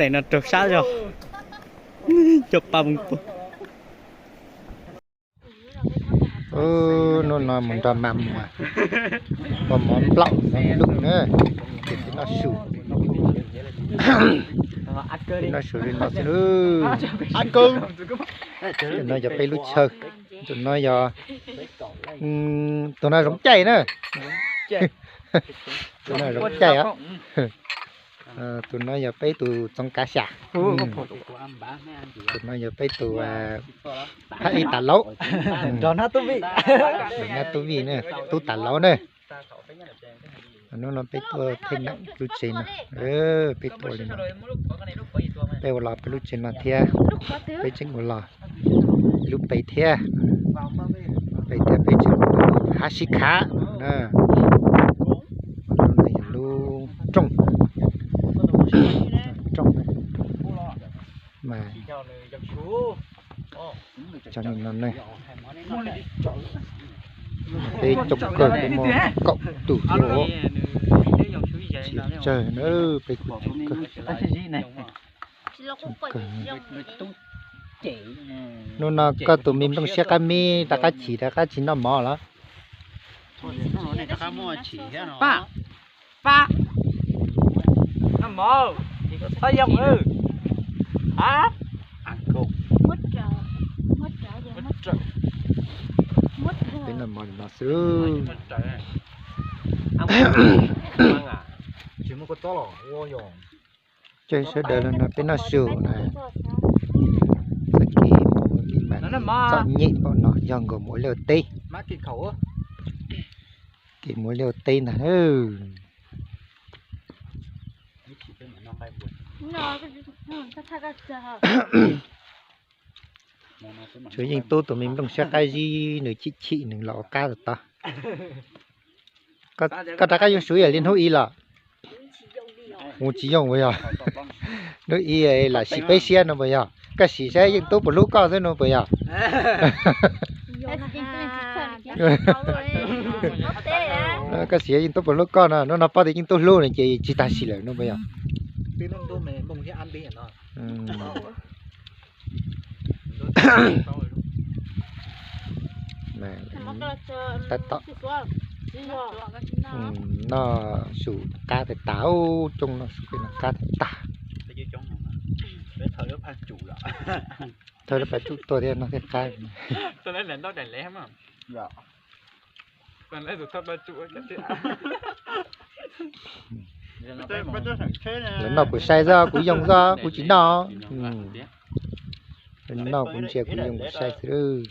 Tes no raug sab zog. Cov pa mus pug. Hnub no mus nrog mas mus ua mov nplaum no lub na. Ces peb noj su, peb noj su li no xwb. Tus no yog peb lub chaw. Tus no yog, tus no zoov caij na. Tus no zoov caij os. Tus no yog peb tus txoov kav xya. Tus no yog peb tus phab ib tas laub. Nrog nab tub vij, nab tub vij na, tub tas laub na. Hnub no peb tuaj theej neem lub tsev no, peb tuaj li no, peb ua los peb lub tsev no thiab, peb tseem ua los lub pem thiab, pem thiab peb tseem hab sib khav na. Lub no yog lub rooj, rooj mas cov no ne. Peb coob kawg, peb muaj kaum tus thiab os. Tsis tsawg na, peb kuj coob kawg. Hnub no koj tus me nplooj siab qab mib rov qab chim rov qab tsis noj mov los? Pab, pab, noj mov, pab yoo. A, peb noj mov li no xwb. Ces sawv daws los no peb noj su na. Txoj kev mus li mas txom nyem npaum no yog nkaus mus ua liaj ua teb. Kev mus ua liaj ua teb ntag. Tshuav Yeej Tub tus me nplooj siab qab zib nws chim chim nws los ua qab tod. Koj rov qab yoo su ib yam li hnub ib los? Mus tsis yoo puas yog? Hnub ib lam sim peb siab no puas yog? Koj sim saib Yeej Tub puas hlub koj xwb no puas yog? Koj sim Yeej Tub puas hlub koj no, hnub no paub tias Yeej Tub hlub no ces tsis tag sim lawm no puas yog? Tab tom noj su qab tag tag, coob noj su peb noj qab tag tag. Thawj lub pas tsuj tuaj thiab noj thiab qab. Lawv noj kuv saib xwb, kuv yoo xwb, kuv tsis noj. Lawv noj kuv ntsia kuv yoo kuv saib xwb.